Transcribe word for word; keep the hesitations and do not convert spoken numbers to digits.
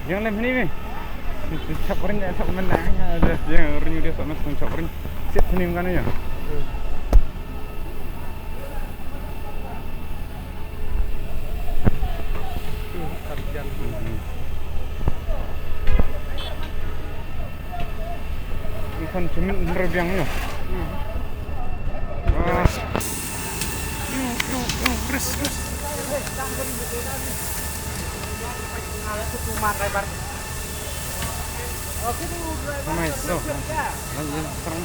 Yang lem ni mi. Chap ring, chap men na, ya, ya, yang ring dia sok men chap ring. Siap ni kan ya. Ikan cemil nerbiang ya. Wah. Res, res. Mai so. Lagi serang.